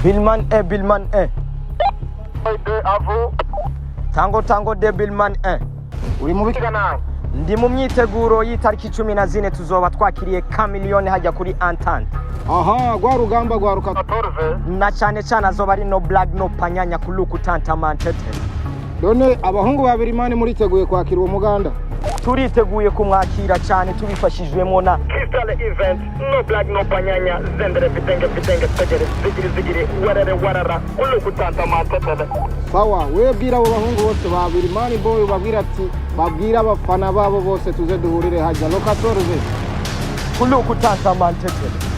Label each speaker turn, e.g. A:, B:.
A: Billman 1, Billman 1. Tango Tango deux, Billman 1.
B: Uri mu biki?
A: Ndi mu myiteguro y'itariki 14, tuzoba twakiriye Chameleone hajya kuri Entente.
B: Aha, rwa rugamba rwaruka.
A: Na cyane cyane azoba ari no blague, no panyanya, kuluku tantamantete.
B: None abahungu ba Birimani muriteguye kwakira uwo muganda?
A: Turiteguye kumwakira cyane, tubifashijwemo na Crystal Event. No blague, no panyanya, zendere vitenge vitenge tegere zigiri zigiri werere warara kuluku tantamantete.
B: Sawa, we bwira abo bahungu bose ba Birimani Boy, ubabwira ati babwira abafana babo bose tuze duhurire hajya le 14.
A: Kuluku tantamantete.